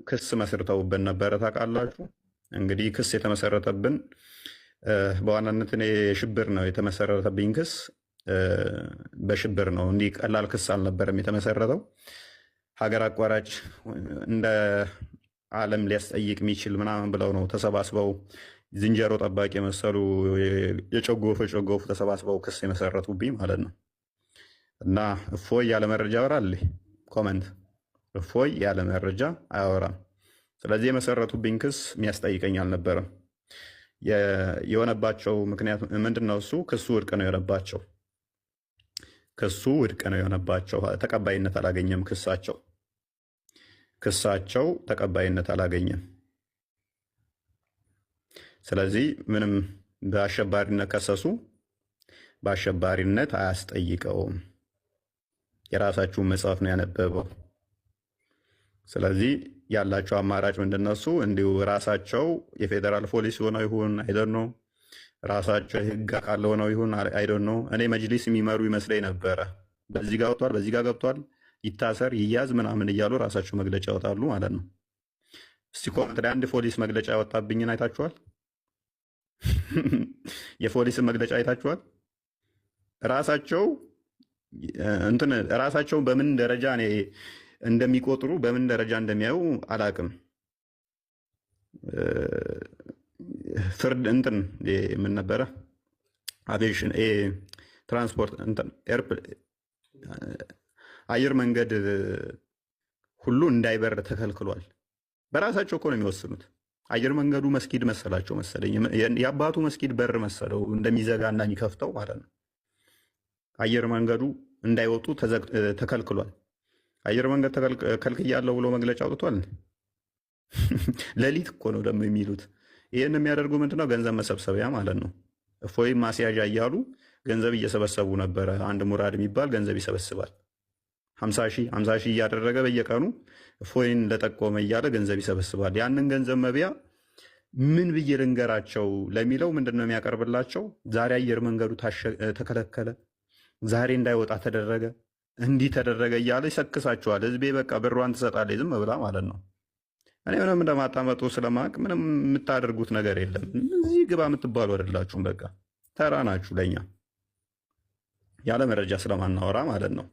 ክስ መስርተውብን ነበረ። ታውቃላችሁ እንግዲህ ክስ የተመሰረተብን በዋናነት እኔ ሽብር ነው የተመሰረተብኝ። ክስ በሽብር ነው። እንዲህ ቀላል ክስ አልነበረም የተመሰረተው። ሀገር አቋራጭ እንደ ዓለም ሊያስጠይቅ የሚችል ምናምን ብለው ነው ተሰባስበው ዝንጀሮ ጠባቂ የመሰሉ የጨጎፉ የጨጎፉ ተሰባስበው ክስ የመሰረቱብኝ ማለት ነው። እና እፎይ ያለ መረጃ ያወራል። Comment እፎይ ያለ መረጃ አያወራም። ስለዚህ የመሰረቱብኝ ክስ የሚያስጠይቀኝ አልነበረም። የሆነባቸው ምክንያት ምንድን ነው? እሱ ክሱ ውድቅ ነው የሆነባቸው። ክሱ ውድቅ ነው የሆነባቸው። ተቀባይነት አላገኘም። ክሳቸው ተቀባይነት አላገኘም። ስለዚህ ምንም በአሸባሪነት ከሰሱ፣ በአሸባሪነት አያስጠይቀውም። የራሳችሁን መጽሐፍ ነው ያነበበው። ስለዚህ ያላቸው አማራጭ ምንድን ነው? እሱ እንዲሁ ራሳቸው የፌዴራል ፖሊስ ሆነው ይሁን I don't know፣ ራሳቸው የህግ አካል ሆነው ይሁን I don't know። እኔ መጅሊስ የሚመሩ ይመስለኝ ነበረ። በዚህ ጋር ወጥቷል፣ በዚህ ጋር ገብቷል፣ ይታሰር፣ ይያዝ ምናምን እያሉ ራሳቸው መግለጫ ያወጣሉ ማለት ነው። እስቲ comment ላይ አንድ ፖሊስ መግለጫ ያወጣብኝን አይታችኋል? የፖሊስን መግለጫ አይታችኋል? ራሳቸው እንትን ራሳቸው በምን ደረጃ እኔ እንደሚቆጥሩ በምን ደረጃ እንደሚያዩ አላቅም። ፍርድ እንትን ምን ነበረ አቪዬሽን ትራንስፖርት አየር መንገድ ሁሉ እንዳይበር ተከልክሏል። በራሳቸው እኮ ነው የሚወስኑት። አየር መንገዱ መስጊድ መሰላቸው መሰለኝ፣ የአባቱ መስጊድ በር መሰለው እንደሚዘጋና የሚከፍተው ማለት ነው። አየር መንገዱ እንዳይወጡ ተከልክሏል። አየር መንገድ ከልክያለሁ ብሎ መግለጫ አውጥቷል። ሌሊት እኮ ነው ደግሞ የሚሉት። ይህን የሚያደርጉ ምንድነው? ገንዘብ መሰብሰቢያ ማለት ነው። እፎይ ማስያዣ እያሉ ገንዘብ እየሰበሰቡ ነበረ። አንድ ሙራድ የሚባል ገንዘብ ይሰበስባል። 50,000 50,000 እያደረገ በየቀኑ እፎይን ለጠቆመ እያለ ገንዘብ ይሰበስባል። ያንን ገንዘብ መብያ ምን ብዬ ልንገራቸው ለሚለው ምንድን ነው የሚያቀርብላቸው? ዛሬ አየር መንገዱ ተከለከለ፣ ዛሬ እንዳይወጣ ተደረገ፣ እንዲህ ተደረገ እያለ ይሰክሳቸዋል። ህዝቤ በቃ ብሯን ትሰጣለች ዝም ብላ ማለት ነው። እኔ ምንም እንደማታመጡ ስለማቅ ምንም የምታደርጉት ነገር የለም። እዚህ ግባ የምትባሉ አይደላችሁም። በቃ ተራ ናችሁ ለኛ ያለ መረጃ ስለማናወራ ማለት ነው።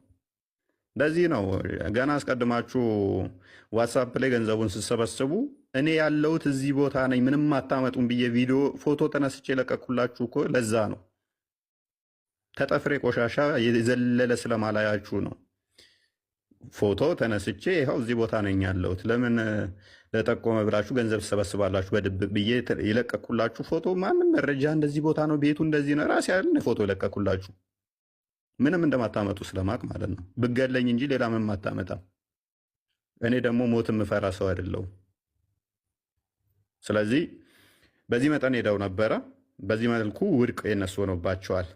ለዚህ ነው ገና አስቀድማችሁ ዋትሳፕ ላይ ገንዘቡን ስትሰበስቡ እኔ ያለሁት እዚህ ቦታ ነኝ ምንም አታመጡም ብዬ ቪዲዮ ፎቶ ተነስቼ የለቀኩላችሁ እኮ ለዛ ነው። ተጠፍሬ ቆሻሻ የዘለለ ስለማላያችሁ ነው። ፎቶ ተነስቼ ይኸው እዚህ ቦታ ነኝ ያለሁት ለምን ለጠቆመ ብላችሁ ገንዘብ ትሰበስባላችሁ በድብቅ ብዬ የለቀኩላችሁ ፎቶ ማንም መረጃ እንደዚህ ቦታ ነው ቤቱ እንደዚህ ነው ራሴ ያለ ፎቶ የለቀኩላችሁ ምንም እንደማታመጡ ስለማቅ ማለት ነው። ብገለኝ እንጂ ሌላ ምንም አታመጣም። እኔ ደግሞ ሞት የምፈራ ሰው አይደለሁም። ስለዚህ በዚህ መጠን ሄደው ነበረ። በዚህ መልኩ ውድቅ የነሱ ሆኖባቸዋል።